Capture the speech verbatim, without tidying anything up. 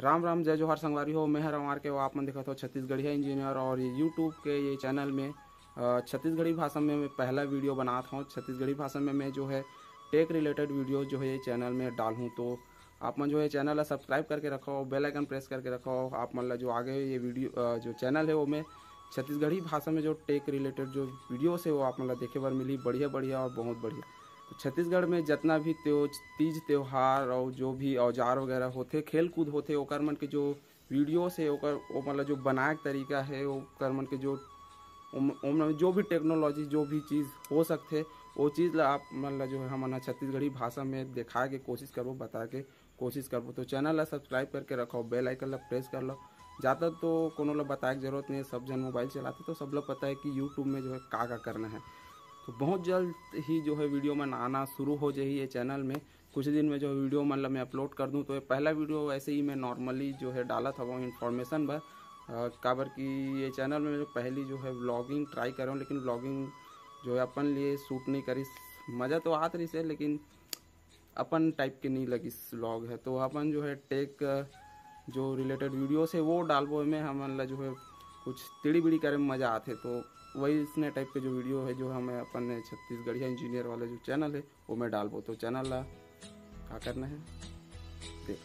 राम राम, जय जोहार संगवारी हो, मैं हर आर के, आप मन देखत हो छत्तीसगढ़िया इंजीनियर। और ये YouTube के ये चैनल में अ, छत्तीसगढ़ी भाषा में मैं पहला वीडियो बनात हूँ। छत्तीसगढ़ी भाषा में मैं जो है टेक रिलेटेड वीडियो जो है ये चैनल में डालूँ। तो आप मन जो है चैनल ला सब्सक्राइब करके रखो, बेल आइकन प्रेस करके रखो। आप मन ला जो आगे ये वीडियो अ, जो चैनल है वो में छत्तीसगढ़ी भाषा में जो टेक रिलेटेड जो वीडियोस है वो आप मन ला देखे बर मिली, बढ़िया बढ़िया और बहुत बढ़िया। तो छत्तीसगढ़ में जितना भी त्यो तीज त्यौहार और जो भी औजार वगैरह होते, खेल कूद होते, ओकर मन के जो वीडियोस है ओकर ओमन ला जो बनाए के तरीका है, ओकर मन के जो ओम- ओमन में जो भी टेक्नोलॉजी जो भी चीज़ हो सकथे वो चीज़ ला आप मन ला जो है हमन ह छत्तीसगढ़ी भाषा में दिखाए के कोशिश करबो, बताए के कोशिश करबो। तो चैनल ला सब्सक्राइब करके रखो, बेल आइकन ला प्रेस कर लो। ज़्यादा तो कोनो ला बताए के जरूरत नहीं है, सब झन मोबाइल चलाथे तो सब ला पता है कि YouTube में जो है का का करना है। तो बहुत जल्द ही जो है वीडियो मन आना शुरू हो जाही ये चैनल में। कुछ दिन में जो वीडियो मन ला मैं अपलोड कर दूँ। तो ये पहला वीडियो वैसे ही मैं नॉर्मली जो है डालत हवँ इन्फॉर्मेशन बर, अ, काबर कि ये चैनल में जो पहली जो है व्लॉगिंग ट्राई करूँ, लेकिन व्लॉगिंग जो है अपन लिए सूट नहीं करिस। मज़ा तो आत रहिस है, लेकिन अपन टाइप के नहीं लगिस व्लॉग है। तो अपन जो है टेक जो रिलेटेड वीडियोस है वो डालबो, एमे हमन ला जो है कुछ तिड़ी बिड़ी करे में मज़ा आथे। तो वही इसने टाइप के जो वीडियो है जो हमें अपन छत्तीसगढ़िया इंजीनियर वाला जो चैनल है वो मैं डालबो। तो चैनल ला का करना है देख